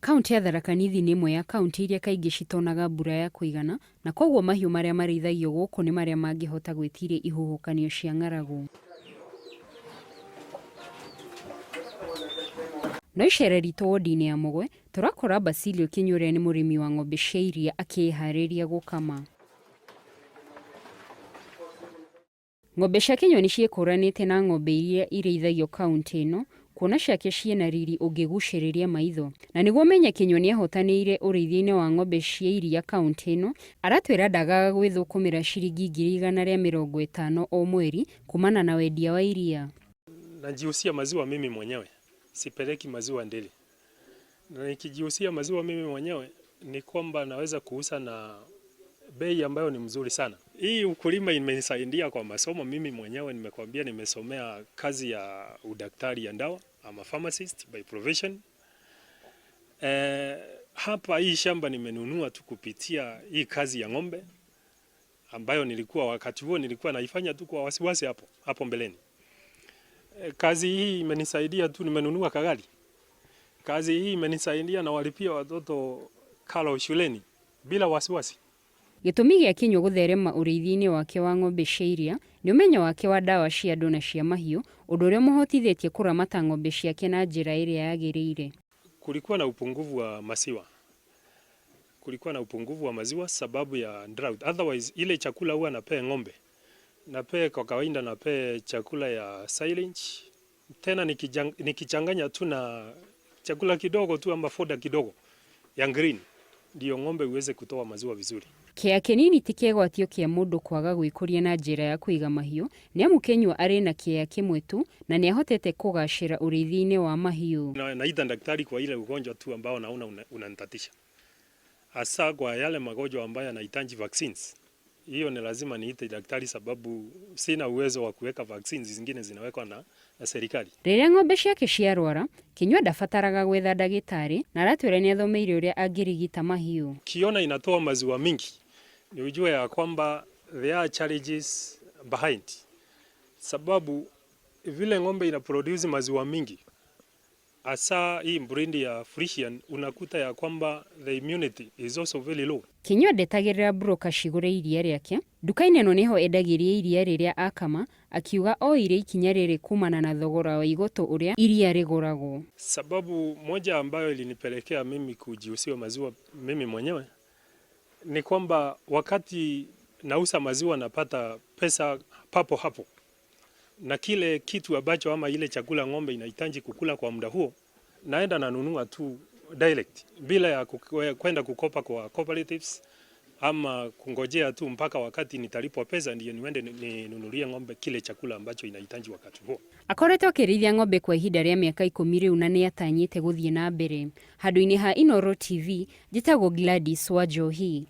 Kaũntĩ ya Tharaka Nithi nĩ ĩmwe ya kaũntĩ iria kaingĩ citonaga mbura ya kũigana na koguo mahiũ marĩa marĩithagio gũkũ nĩ marĩa mangĩhota gwĩtiria ihuhũkanio cia ng'aragu. No icera ritũ wodi-inĩ ya Mũgwe, tũrakora Basilio Kinyua ũrĩa nĩ mũrĩmi wa ng'ombe cia iria akĩĩharĩria gũkama. Ng'ombe cia Kinyua nĩ ciĩkũranĩte na ng'ombe iria irĩithagio kauntĩ ĩno, kuona ciake ciĩna riri ũngĩgucĩrĩria maitho. Na nĩguo ũmenye Kinyua nĩehotanĩire ũrĩithia-inĩ wa ng'ombe cia iria kauntĩ ĩno, aratwĩra ndagaga gwĩthũkũmĩra ciringi 150,000 o mweri kumana na wendia wa iria. Najiusia maziwa mimi mwenyewe, sipeleki maziwa ndili. Na nikijiusia maziwa mimi mwenyewe ni kwamba naweza kuuza na bei ambayo ni mzuri sana. Hii ukulima imenisaidia kwa masomo. Mimi mwenyewe nimekwambia nimesomea kazi ya udaktari ya ndawa, I'm a pharmacist by profession. Hapa hii shamba nimenunua tu kupitia hii kazi ya ng'ombe ambayo nilikuwa wakati huo nilikuwa naifanya tu kwa wasiwasi hapo hapo mbeleni. Kazi hii imenisaidia tu, nimenunua kagari. Kazi hii imenisaidia na walipia watoto karo shuleni bila wasiwasi. Gĩtũmi gĩa Kinyua gũtherema ũrĩithia-inĩ wake wa ng'ombe cia iria nĩ ũmenyo wake wa ndawa cia andũ na cia mahiũ, ũndũ ũrĩa ũmũhotithĩtie kũramata ng'ombe ciake na njĩra ĩrĩa yagĩrĩire. Kulikuwa na upungufu wa maziwa. Kulikuwa na upungufu wa maziwa sababu ya drought. Otherwise ile chakula huwa napea ng'ombe. Napea kwa kawaida, napea chakula ya silage. Tena nikichanganya tu na chakula kidogo tu ama fodder kidogo ya green ndio ng'ombe uweze kutoa maziwa vizuri. Kĩea kĩnini ti kĩgwatio kĩa mũndũ kwaga gwĩkũria na njĩra ya kũiga mahiũ nĩamu Kinyua arĩ na kĩea kĩmwe tu na nĩahotete kũgacĩra ũrĩithia-inĩ wa mahiũ. Na naita daktari kwa ile ugonjwa tu ambao naona unanitatisha. Hasa kwa yale magonjwa ambayo yanahitaji vaccines. Hiyo ni lazima niite daktari sababu sina uwezo wa kuweka vaccines zingine zinawekwa na serikali. Rĩrĩa ng'ombe ciake ciarwara, Kinyua ndabataraga gwetha ndagĩtarĩ na aratwĩra nĩathomeire ũrĩa angĩrigita mahiũ. Kiona inatoa maziwa mingi ni ujue ya kwamba there are challenges behind. Sababu vile ng'ombe ina produce maziwa mingi hasa hii breed ya Friesian, unakuta ya kwamba the immunity is also very low. Kinyua ndetagĩrĩra broker cigũre iria rĩake. Nduka-inĩ ĩno nĩho endagĩria iria rĩrĩa akama, akiuga oire ikinya rĩrĩ kumana na thogora wa igũtũ ũrĩa iria rĩgũragwo. Sababu moja ambayo ilinipelekea mimi kujiusia maziwa mimi mwenyewe ni kwamba wakati nauza maziwa napata pesa papo hapo, na kile kitu ambacho ama ile chakula ng'ombe inahitaji kukula kwa muda huo naenda nanunua tu direct bila ya kwenda kukopa kwa cooperatives ama kungojea tu mpaka wakati nitalipwa pesa ndiyo niende ninunulie ng'ombe kile chakula ambacho inahitaji wakati huo. Akoretwo akĩrĩithia ng'ombe kwa ihinda rĩa mĩaka 10 rĩu na nĩatanyĩte gũthiĩ na mbere. Handũ-inĩ ha Inooro TV, njĩtagwo Gladys Wanjohi.